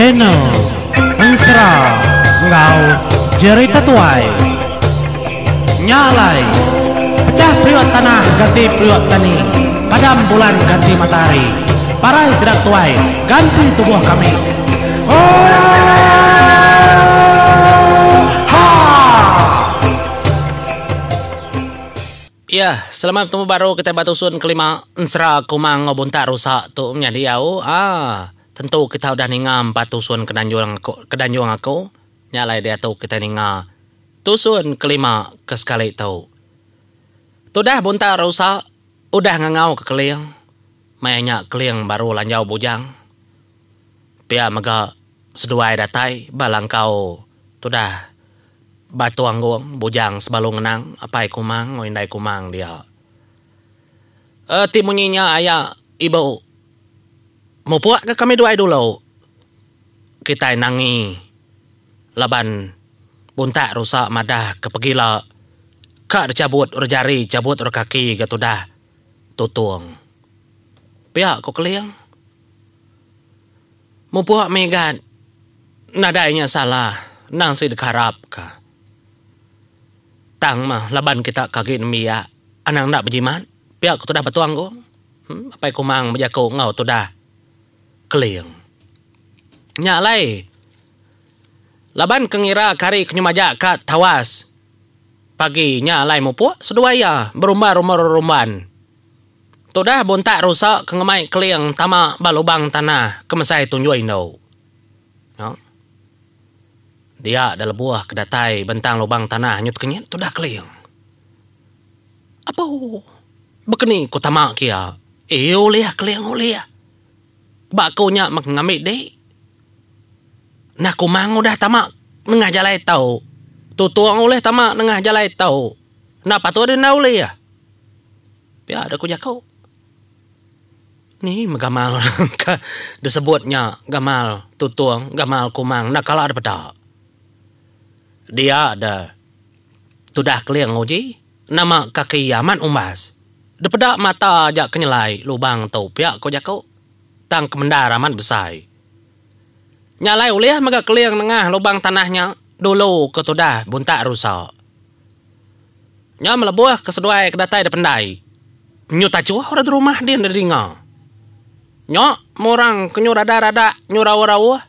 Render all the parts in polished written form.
Channel Ensera enggau Jerita Tuai. Nya alai, pecah periuk tanah ganti periuk tani, padam bulan ganti matahari, parai sida tuai ganti tubuh kami. Oohaa! Ya, selamat betemu baru kitai ba tusun kelima Ensera Kumang enggau Buntak Rusa tu menyadi au. Aa tentu kita udah ninga empat tusun ke danjung aku ke danjung aku. Nya alai diatu kitai ninga tusun kelima ke sekali tu. Tudah Buntak Rusa udah ngangau ke Keling. Maya nya Keling baru lanjau bujang. Pia mega seduai datai ba langkau tudah Batu Anggung, Bujang Sebalu Ngenang, Apai Kumang enggau Indai Kumang dia. Eh ti munyi nya aya ibu mupuk ga kami duai dulu. Kitai nangi laban buntak rusa madah ke pegila ka dichabut orang jari chabut orang kaki ga tudah tutung. Pia ku Keling. Mupuk mih gat. Nadai nya salah endang sigi dikarapka. Tang mah laban kita ke agi nembiak anang enda bejimat pia ku tudah Batu Anggung. Apai Kumang bejaku enggau tudah Keling. Nya alai laban ke ngira ke hari ke nyemaja ka tawas pagi nya alai mupuk seduai iya berumban-rumban. Tudah buntak rusa ke ngemai Keling tama ba lubang tanah ke mesai tunjuk indu. Nya. Dia da lebuh ke datai bentang lubang tanah nyu tekenyit tudah Keling. Apu. Bekeni ku tama kia. Eh ulih Keling ulih. Ba aku nya meh ngambi dik. Nah Kumang udah tama nengah jalai tau. Tutung ulih tama nengah jalai tau. Enda patut enda ulih. Pia deh ku jaku. Ni meh gamal orang ke disebut nya gamal Tutong, gamal Kumang enda kala deh peda. Dia deh tudah Keling nguji nama kaki iya amat umbas. Dipeda mata aja ke nyelai lubang tu pia ku jaku. Tang ke bendar amat besai. Nya alai ulih mega Keling nengah lubang tanah nya dulu ke tudah buntak rusa. Nya melebuh ke seduai ke datai da pendai. Nyu tachuh orang rumah din da dinga. Nya meh orang ke nyu rada-rada nyu rauh-rauh.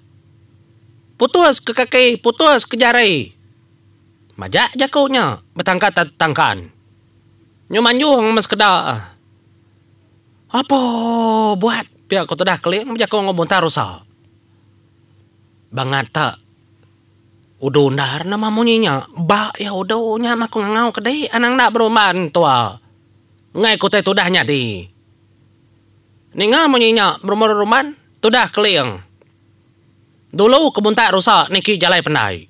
Putus ke kaki putus ke jari. Majak jaku nya betangkat tangkan. Nyu manjung meh sekeda. Apo buat pia ku tudah Keling bejaku enggau Buntar Rusa. Bangat ta. Udu endar nama munyi nya. Ba iya udu nya mah aku ngangau ke dek anang enda berumban tua. Enggai ke utai tudah nyadi. Ninga munyi nya berumban-rumban tudah Keling. Dulu ke buntak rusa niki jalai pendai.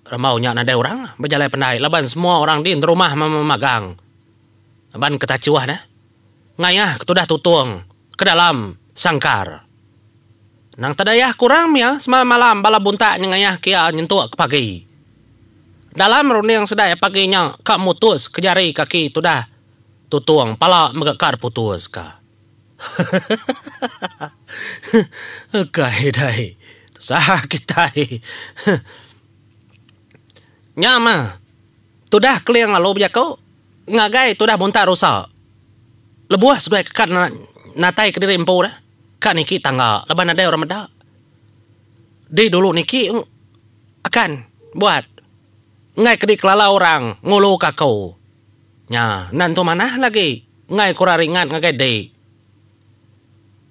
Rambau nya nadai orang bejalai pendai laban semua orang din rumah memagang. Laban ke tachuh neh. Ngayah ke tudah tutung ke dalam sangkar. Nang tedayah kurang mia semalam malam bala buntak nyengayah kia nyentuk ke pagi. Dalam runding sedai pagi nya ka mutus ke jari kaki tudah tutung pala mega ka diputus ka. Ukai dai tusah kitai. Nya mah tudah keling lalu bejaku ngagai tudah buntak rusa lebuh seduai ke ka natai kediri empu deh. Ka niki tangga laban nadai orang meda. Di dulu niki akan buat enggai ke dikelala orang ngulu ka aku. Nya enda entu manah lagi enggai ku orang ringat ngagai di.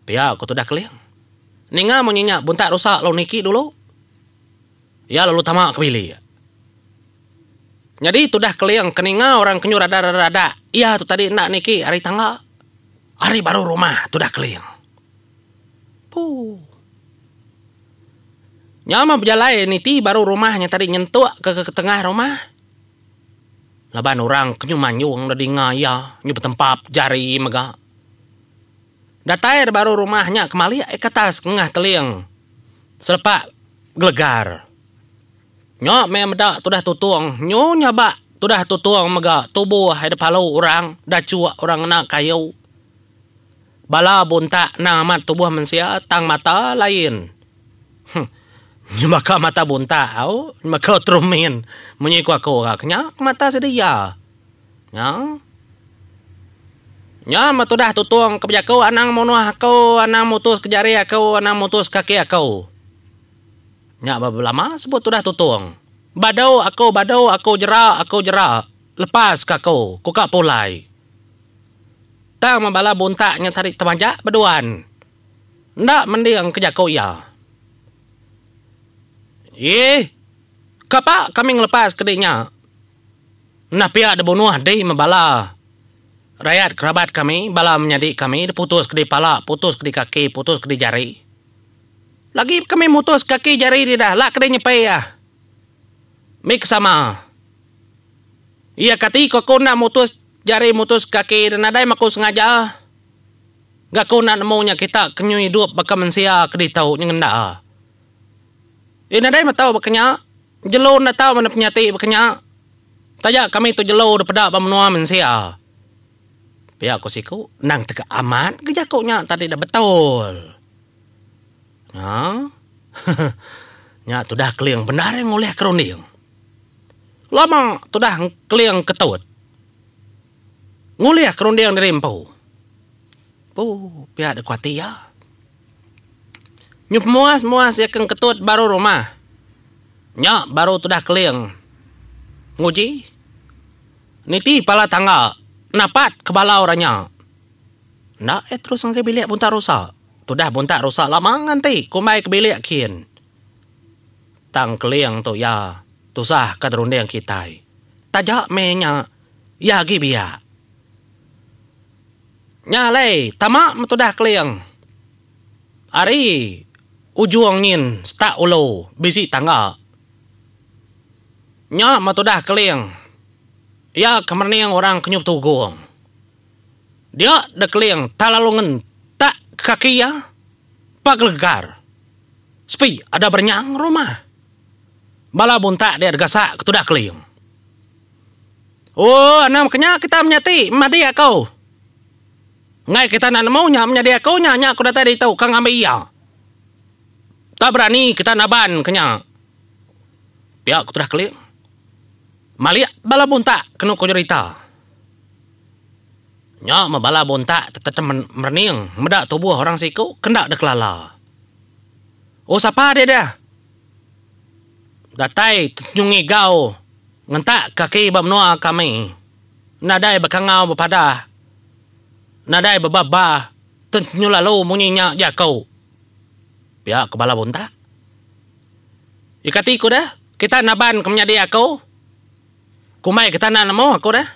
Pia ku tudah Keling. Ninga munyi nya buntak rusa lalu niki dulu. Iya lalu tama ke bilik. Nyadi tudah Keling ke ninga orang ke nyu rada-rada iya tu tadi enda niki ari tangga. Ari baru rumah tudah Keling. Puu. Nya mah bejalai niti baru rumah nya tadi nyentuk ke ke tengah rumah. Laban orang ke nyu manjung da dinga iya nyu betempap jari mega. Datai da baru rumah nya kemalik ke atas ngengah Keling selepak gelegar. Nya meh meda tudah tutung nyu nyabak tudah tutung mega tubuh iya dipalu orang dachuk orang ngena kayu. Bala buntak endang amat tubuh mensia tang mata lain. Huh. Nyemaka mata buntak au, nyemaka terumin munyi ku aku ga kenya ke mata sida iya. Nya. Nya meh tudah tutung ke bejaku anang munuh aku, anang mutus ke jari aku, anang mutus kaki aku. Nya ba belama sebut tudah tutung. Badu aku, badu aku jera, aku jera. Lepas ke aku, ku ka pulai. Tang meh bala buntak nya tadi temajak beduan. Enda mending ke jaku iya. Ih. Kapa kami ngelepas ke di nya. Enda pia dibunuh di meh bala rayat kerabat kami, bala menyadi kami diputus ke di pala, putus ke di kaki, putus ke di jari. Lagi kami mutus kaki jari di dah, lak ke di nyepi ah. Mih ke sama. Iya kati ku aku enda mutus jari mutus kaki nadai meh aku sengaja. Ga aku enda nemu nya kita ke nyu idup baka mensia ke ditu nyengenda. Iya nadai meh tau baka nya. Jelu enda tau meh penyati baka nya. Taja kami tu jelu dipeda ba menua mensia. Pia ku siku endang tega amat ga jaku nya tadi dah betul. Nya. Nya tudah keling bendar ngulih ke runding. Lama tudah keling ketut. Ngulih ke runding diri empu. Pu pia dek ku ati iya. Nyu pemuas muas iya ke engketut baru rumah. Nya baru tudah keling nguji niti pala tangga napat ke bala orang nya. Enda iya terus ngagai bilik buntak rusa. Tudah buntak rusa lama nganti kumbai ke bilik kin. Tang keling tu iya tusah ka runding kitai. Taja meh nya iya agi biak. Nya alai tama metudah keling ari ujung nyin setak ulu bisi tangga. Nya metudah keling iya ke merening orang ke nyu betugung. Dia deh keling tak lalu ngentak kaki iya pa gelegar. Sepi ada berenyang rumah. Bala buntak dia degasak ke tudah keling. Oh anang kenya kita menyati madi aku. Enggai kita enda nemu nya menyadi aku nya nya aku datai ditu ka ngambi iya. Tak berani kita naban kenya. Pia ku tudah keling. Malik bala buntak kenu ku jerita. Nya meh bala buntak tetap merening meda tubuh orang siku ke enda dikelala. Oh sapa deh deh. Datai nyungi gau ngentak kaki ba menua kami. Nadai bekangau bepadah. Nadai beba-ba tenyu lalu munyi nya jaku. Pia ku bala buntak. Ikati ku deh kita naban ke menyadi aku. Kumbai kita enda nemu aku deh.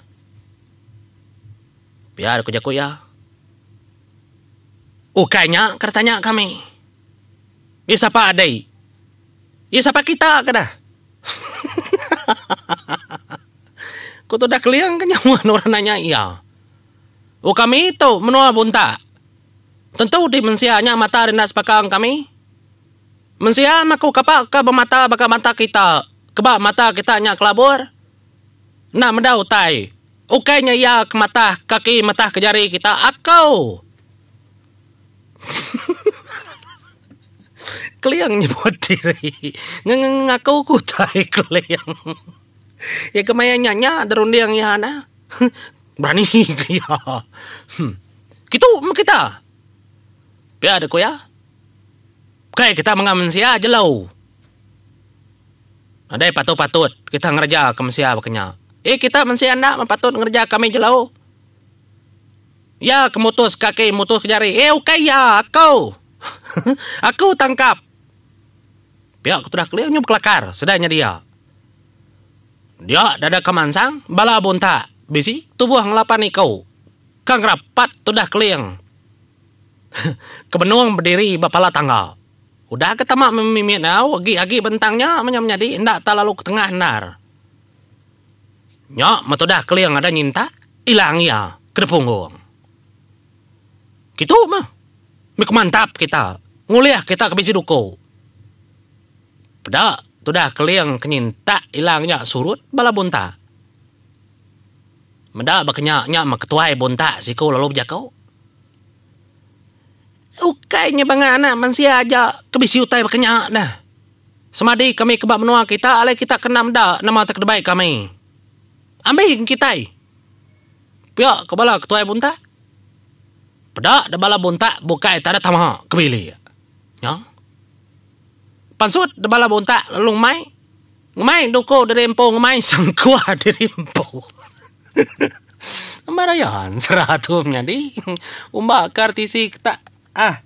Pia ku jaku iya. Ukai nya ke ditanya kami. Iya sapa adi? Iya sapa kita ke dah? Ku tudah keling ke nyawa orang nanya iya. Oh kami tu menua buntak. Tentu di mensia nya mata rinda sepaka eng kami. Mensia meh aku kapa ke bemata baka mata kita. Keba mata kita nya kelabur. Enda meda utai. Ukai nya iya ke matah kaki matah ke jari kita aku. Keling nyebut diri. Ngengengaku ku utai keling. Iya ke maya nya nya derunding iya nah. Berani ke iya. Kitu meh kita. Pia deh ku iya. Kai kita mengah mensia jelu. Nadai patut-patut kita ngereja ke mensia baka nya. Eh kita mensia enda meh patut ngereja kami jelu. Iya ke mutus kaki mutus ke jari. Eh ukai iya aku. Aku tangkap. Pia ku tudah keling nyu bekelakar sida nya dia. Dia dada ke mansang bala buntak bisi tubuh ngelapan iku ke ngerapat tudah keling ke benung bediri ba pala tangga. Udah ke tama mimit au agi agi bentang nya meh nya menyadi enda tak lalu ke tengah endar. Nya meh tudah keling ada nyintak ilang iya ke dipunggung. Kitu meh meh ke mantap kita ngulih kita ke bisi duku. Peda tudah keling ke nyintak ilang nya surut bala buntak. Meda baka nya nya meh ketuai buntak siku lalu bejaku. Ukai nya bangat anak mensia aja ke bisi utai baka nya dah. Semadi kami ke ba menua kita alai kita kena meda nama te kedebai kami. Ambi kitai. Pia ke bala ketuai buntak. Peda da bala buntak bukai tada tama ke bilik. Nya. Pansut da bala buntak lalu ngemai. Ngemai duku diri empu ngemai sangkuh diri empu. Nama raya ensera tu menyadi. Umba ke RTC ke tak ah.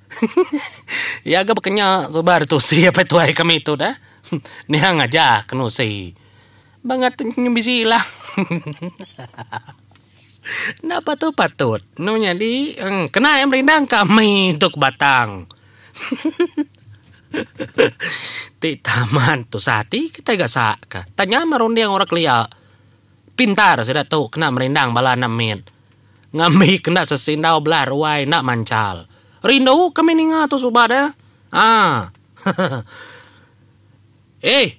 Iya ga bekenya suba ari tusi apai tuai kami tu dah. Niang aja ke nusi. Bangat nyu bisi ilang. Enda patut patut nu nyadi kena iya merindang kami tu ke batang. Ti taman tusah ati kitai gasak ka. Tanya meh runding orang kelia. Pintar sida tu kena merindang bala anak mit. Ngambi kena sesindau belah ruai enda manchal. Rindu kami ninga tu suba deh. Haa. Eh.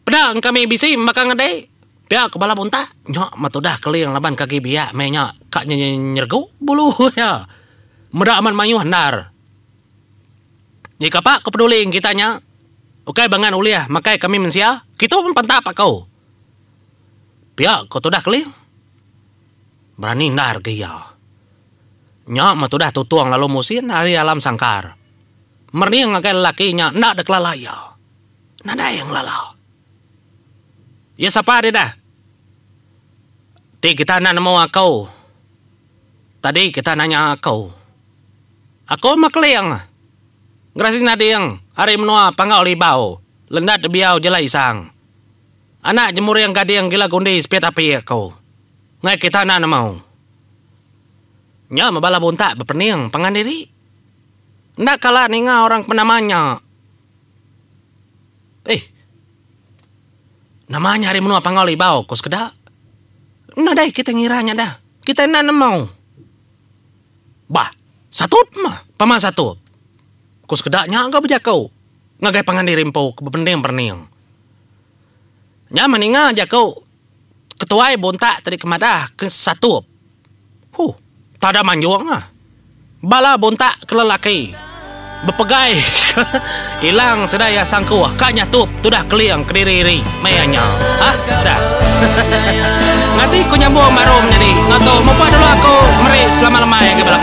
Peda kami bisi baka ngedi. Pia ku bala buntak. Nya meh tudah keling laban ke agi biak meh nya ka nyeregu bulu iya. Meda amat mayuh endar. Ji kapa ku peduli kita nya. Ukai bangan ulih makai kami mensia. Kitu meh pantap aku. Pia ko tudah Keling. Berani endar ga iya. Nya meh tudah Tutong lalu musin ari alam sangkar. Merening ngagai lelaki nya enda dikelala iya. Nadai iya ngelala. Iya sapa deh dah. Ti kita enda nemu aku. Tadi kita nanya aku. Aku meh Keling. Gerasi Nading ari menua Panggau Libau, Lendat Biau Jelai Isang. Anak jemuring gading gila gundi sepit api aku. Ngai kita enda nemu. Nya meh bala buntak bepening pangan diri. Enda kala ninga orang ke benama nya. Eh. Nama nya ari menua Panggau Libau ku sekeda. Nadai kita ngira nya dah. Kita enda nemu. Bah, satup mah, pama satup. Ku sekeda nya ga bejaku ngagai pangan diri empu ke bepening-pening. Nya meh ninga jaku ketuai buntak tadi ke madah ke satup. Huh, tada manjung ah. Bala buntak ke lelaki bepegai ke ilang sida iya sangkuh ka nyatup tudah keling kediri iri maya nya. Hah dah. Ngati ku nyambung baru menyadi enggau tu mupah dulu aku meri selamat lemai ngagai bala.